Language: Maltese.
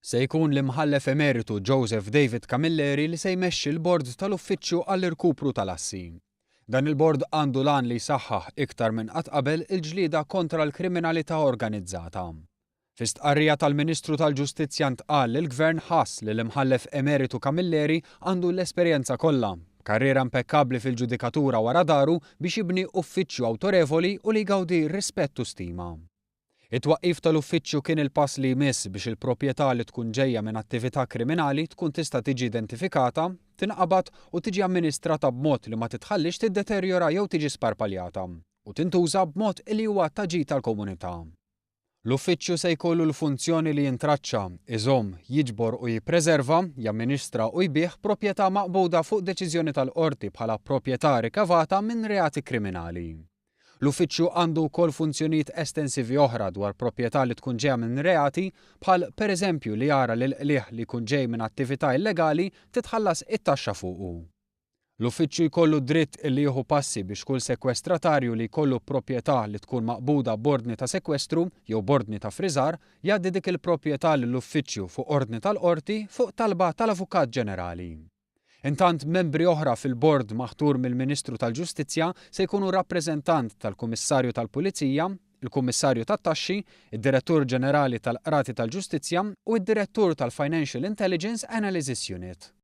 Se jkun l-Imħallef Emeritu Joseph David Camilleri li se jmexxi l-Bord tal-Uffiċċju għall-Irkupru tal-Assi. Dan il-bord għandu l-għan li jsaħħaħ iktar minn qatt qabel il-ġlieda kontra l-kriminalità organizzata. Fi stqarrija tal-Ministru tal-Ġustizzja ntqal li l-Gvern ħass li l-Imħallef Emeritu Camilleri għandu l-esperjenza kollha, b'karriera impekkabbli fil-ġudikatura wara daru biex jibni uffiċċju awtorevoli u li jgawdi rispett u stima. It-twaqqif tal-uffiċċju kien il-pass li jmiss biex il-proprjetà li tkun ġejja minn attività kriminali tkun tista' tiġi identifikata, tinqabad u tiġi amministrata b'mod li ma titħalliex tiddeterjora jew tiġi sparpaljata, u tintuża b'mod li huwa ta' ġid għall-komunità. L-uffiċċju se jkollu l-funzjoni li jintraċċa, iżomm, jiġbor u jippreserva, jamministra u jbigħ proprjetà maqbuda fuq deċiżjoni tal-qorti bħala proprjetà rikavata minn reati kriminali. L-Uffiċċju għandu wkoll funzjonijiet estensivi oħra dwar proprjetà li tkun ġejja minn reati, bħal, pereżempju, li jara li l-qligħ li jkun ġej minn attività illegali titħallas it-taxxa fuqu. L-Uffiċċju jkollu d-dritt li jieħu passi biex kull sekwestratarju li jkollu proprjetà li tkun maqbuda b'ordni ta' sekwestru jew b'ordni ta' ffriżar jgħaddi dik il-proprjetà lill-Uffiċċju fuq ordni tal-qorti fuq talba tal-Avukat Ġenerali. Intant, membri oħra fil-bord maħtur mill-Ministru tal-Ġustizzja se jkunu rappreżentant tal-Kummissarju tal-Pulizija, il-Kummissarju tat-Taxxi, id-Direttur Ġenerali tal-Qrati tal-Ġustizzja u d-Direttur tal-Financial Intelligence Analysis Unit.